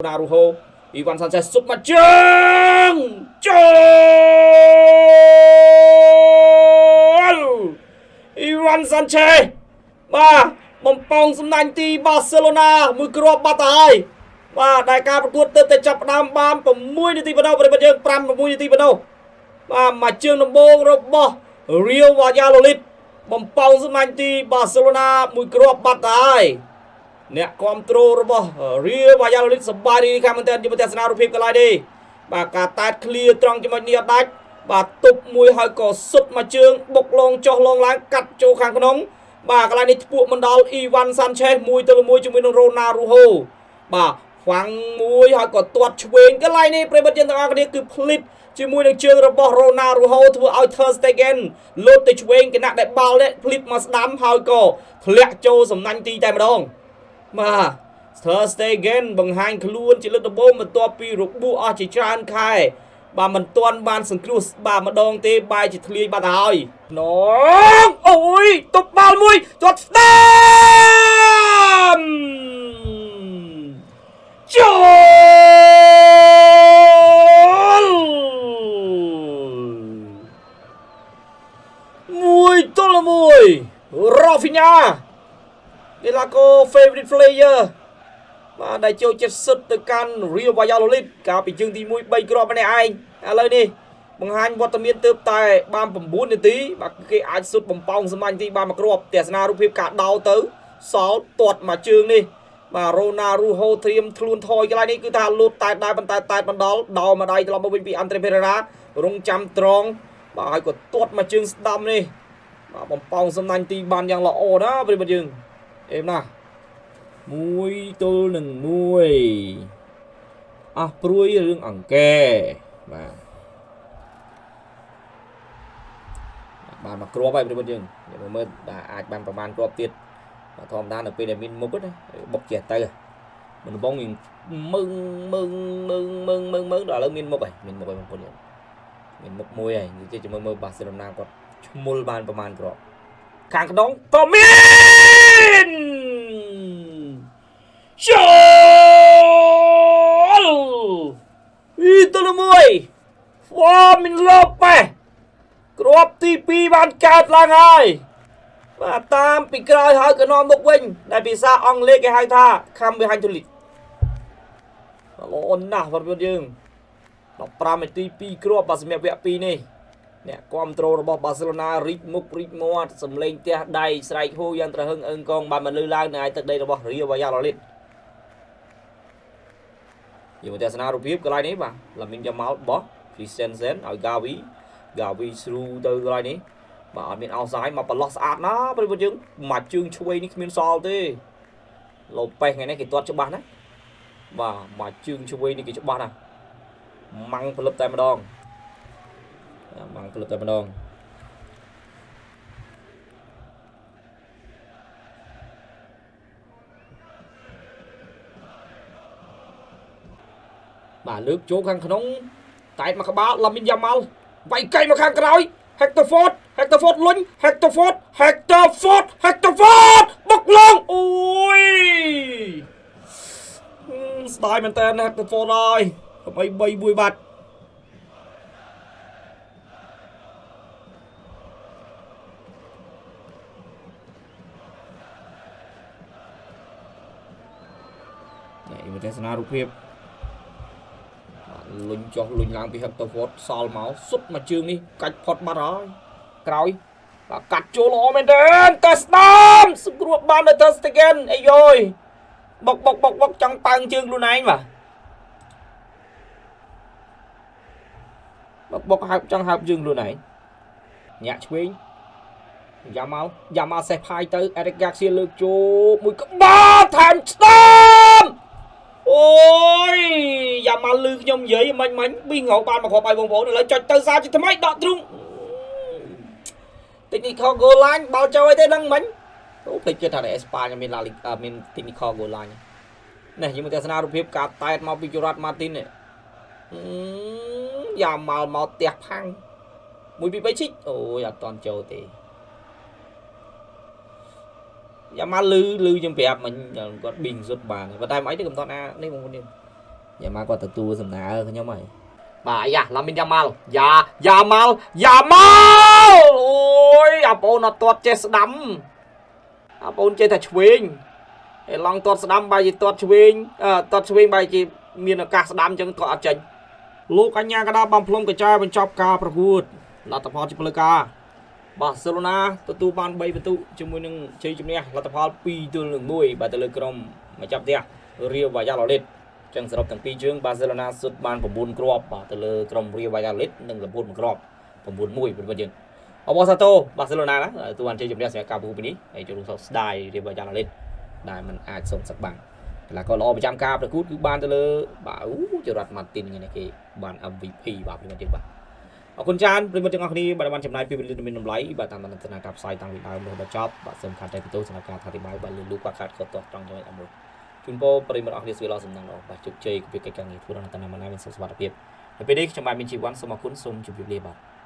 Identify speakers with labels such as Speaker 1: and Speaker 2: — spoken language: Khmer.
Speaker 1: ណារូហូអ៊ីវ៉ាន់សាន់សេសសុតមកជើងចូលអ៊ីវ៉ាន់សាន់ឆេបាទបំពងសំណាញ់ទីបាសេឡូណាមួយគ្រាប់បាត់ទៅហើយបាទដែលការប្រកួតទើបតែចាប់ផ្ដើមបាន6នាទីប៉ុណ្ណោះប្រិយមិត្តយើង5 6នាទីប៉ុណ្ណោះបាទមកជើងដំបូងរបស់ Real Valladolid បំពងសំណាញ់ទីបាសេឡូណាមួយគ្រាប់បាត់ទៅហើយអ្នកគ្រប់គ្រងរបស់ Real Valladolid សប្បាយរីករាយមែនទែនជាមួយទស្សនារូបភាពកន្លែងនេះបាទការតែតឃ្លៀត្រង់ចំណុចនេះអត់ដាច់បាទទប់មួយហើយក៏សុតមកជើងបុកលងចុះលងឡើងកាត់ចូលខាងក្នុងបាទកន្លែងនេះធ្ពក់មិនដល់អ៊ីវ៉ាន់សាន់ឆេស1-1ជាមួយនឹងរ៉ូណារូហូបាទហ្វាំងមួយហើយក៏ទាត់ឆ្វេងកន្លែងនេះប្រិយមិត្តយើងទាំងអស់គ្នាគឺផ្លិតជាមួយនឹងជើងរបស់រ៉ូណារូហូធ្វើឲ្យ Ter Stegen លោតទៅឆ្វេងគណៈដែលបាល់នេះផ្លិតមកស្ដាំហើយក៏ធ្លាក់ចូលសំណាញ់ទីតែម្ដងបាទ Ter Stegen បង្ហាញខ្លួនជាលើកដំបូងបន្ទាប់ពីរបួសអស់ជាច្រើនខែបាទមិនទាន់បានសង្គ្រោះបាទម្ដងទេបែរជាធ្លាយបាត់ទៅហើយណងអូយទប់បាល់មួយទាត់ស្ដាំចូល1-1រ៉ាហ្វីញ៉ាកីឡាករ favorite player បាទដែលចូលចិត្តសុទ្ធទៅកាន់ Real Valladolid កាលពីជើងទី1 3គ្រាប់ម្នាក់ឯងឥឡូវនេះបង្ហាញវត្តមានទើបតែបាន9នាទីបាទគេអាចសុទ្ធបំពងសម្លាញ់ទីបានមួយគ្រាប់ទស្សនារូបភាពការដោទៅសល់ទាត់មកជើងនេះបាទរ៉ូណារូហូត្រៀមខ្លួនថយកន្លែងនេះគឺថាលូតតែដែរប៉ុន្តែតែបណ្ដល់ដោមកដៃត្រឡប់មកវិញពីអាន់ត្រេពេរ៉ារងចាំត្រង់បាទហើយក៏ទាត់មកជើងស្ដាំនេះបាទបំពងសម្លាញ់ទីបានយ៉ាងល្អណាប្រិយមិត្តយើងអេមណា1-1អស់ព្រួយរឿងអង្គែបាទបានមកគ្រាប់ហើយប្រិយមិត្តយើងមើលមើលបាទអាចបានប្រមាណគ្រាប់ទៀតបាទធម្មតានៅពេលដែលមានមុខណាបុកចេះទៅមិនដំបងមឹងមឹងមឹងមឹងមឹងមឹងដល់ឥឡូវមានមុខហើយមានមុខហើយបងប្អូនយើងមានមុខមួយហើយនិយាយជាមួយមើលបាសេឡូណាគាត់ឈ្មោលបានប្រមាណគ្រាប់ខាងក្នុងក៏មានចូល2-1ហ្វមីនឡូប៉េសគ្រាប់ទី2បានកើតឡើងហើយបាទតាមពីក្រោយហើយក៏នាំមុខវិញដែលភាសាអង់គ្លេសគេហៅថា come behind to lead ល្អណាស់បងប្អូនយើង15នាទី2គ្រាប់បាទសម្រាប់វគ្គ2នេះអ្នកគ្រប់គ្រងរបស់បាសេឡូណារីកមុខរីកមាត់សំលេងផ្ទះដៃស្រែកហូយ៉ាងត្រហឹងអឹងកងបានមកលើឡើងនៅឯទឹកដីរបស់ Real Valladolid យើងមកទស្សនារូបភាពកន្លែងនេះបាទឡាមីនយ៉ាម៉ាល់បោះ Christensen ឲ្យ Gavi Gavi ស្រូទៅកន្លែងនេះបាទអត់មានអោសាយមកប្រឡោះស្អាតណាប្រិយមិត្តយើងមួយជើងឆ្វេងនេះគ្មានសល់ទេឡូប៉េសថ្ងៃនេះគេទាត់ច្បាស់ណាបាទមួយជើងឆ្វេងនេះគេច្បាស់ណាស់ម៉ាំងផលិតតែម្ដងម៉ាំងផលិតតែម្ដងបាទលើកចូលខាងក្នុងតែតមកក្បាលឡាមីនយ៉ាម៉ាល់វាយកៃមកខាងក្រោយ Hector Ford Hector Ford លុញ Hector Ford Hector Ford Hector Ford បុកឡងអូយស្ដាយមែនតើ Hector Ford ហើយកុំអី3 1បាត់នេះមើលទស្សនារូបភាពលុញចុះលុញឡើងពី Hector Ford សល់មកសុតមកជើងនេះកាច់ផុតបាត់ហើយក្រោយបាទកាត់ចូលល្អមែនទែនតែស្ដាំសង្គ្រោះបាននៅ Ter Stegen អាយយបុកបុកបុកបុកចង់ប៉ើងជើងខ្លួនឯងបាទបុកបុកហើបចង់ហើបជើងខ្លួនឯងញាក់ឆ្វេងយ៉ាមកយ៉ាមកសេះផាយទៅអេរិកហ្គាសៀលើកចូលមួយក្បាលថែមស្ដាំអូយយ៉ាមកលឺខ្ញុំនិយាយមិញមិញប៊ីងរកបានមកគ្រាប់ឲ្យបងប្អូនឥឡូវចុចទៅសារជាថ្មីដកទ្រុង technical goal line បាល់ចូលអីទេដឹងមិញអូភ្លេចគិតថាអេស្ប៉ាញមានឡាលីមាន technical goal line នេះយើងមកទស្សនារូបភាពការតែតមកពីជរ៉ាត់ម៉ាទីននេះយ៉ាមកមកផ្ទះផាំង1 2 3ឈិចអូយអត់តន់ចូលទេយ៉ាមកលឺលឺខ្ញុំប្រាប់មិញគាត់ប៊ីងសុទ្ធបានប៉ុន្តែមិនអីទេកំតត់ណានេះបងប្អូននេះ យ៉ាម៉ាល់គាត់ទទួលសំណើខ្ញុំហើយបាទអាយ៉ាឡាមីនយ៉ាម៉ាល់យ៉ាយ៉ាម៉ាល់យ៉ាម៉ាល់អូយអាបងអត់ទាត់ចេះស្ដាំអាបងចេះតែឆ្វេងឯឡង់ទាត់ស្ដាំបាយជាទាត់ឆ្វេងទាត់ឆ្វេងបាយជាមានឱកាសស្ដាំអញ្ចឹងគាត់អត់ចេញលោកអញ្ញាកដាបំភ្លុំកញ្ចែបញ្ចប់ការប្រកួតលទ្ធផលជាផ្លូវការបាសេឡូណាទទួលបាន3ពិន្ទុជាមួយនឹងជ័យជំនះលទ្ធផល2-1បាទទៅលើក្រុមម្ចាស់ផ្ទះរៀលវ៉ាយ៉ាឡូលីតចឹងសរុបទាំងពីរជើងបាសេឡូណាសុទ្ធបាន9គ្រាប់បាទទៅលើក្រុមរៀលវ៉ាយ៉ាឡូលីតនិងលំពូន1គ្រាប់9-1ប្រិយមិត្តយើងអបអរសាទរបាសេឡូណាណាទទួលបានជ័យជំនះសម្រាប់ការប្រកួតនេះហើយចូលរួមសោកស្ដាយរៀលវ៉ាយ៉ាឡូលីតដែលมันអាចសុំសឹកបានកីឡាករល្អប្រចាំការប្រកួតគឺបានទៅលើបាទអូចរ៉ាត់ម៉ាទីនថ្ងៃនេះគេបាន MVP បាទប្រិយមិត្តយើងបាទអរគុណច្រើនប្រិយមិត្តទាំងអស់គ្នាបាទបានចំណាយពេលវេលាមានតម្លៃបាទតាមដំណើរការផ្សាយតាំងពីដើមរហូតដល់ចប់បាទសូមខាត់តែបន្ទោសសម្រាប់ការអធិប្បាយបាទលឺលូគាត់ខាត់គាត់ទាស់ត្រង់ចំណុចអមជូនពរប្រិយមិត្តអស់គ្នាសុខល្អសំណាងល្អបាទជោគជ័យពីកិច្ចការងារធ្វើដល់តាណាមណាមានសុខសុវត្ថិភាពនៅពេលនេះខ្ញុំបាទមានជីវ័នសូមអរគុណសូមជម្រាបលាបាទ។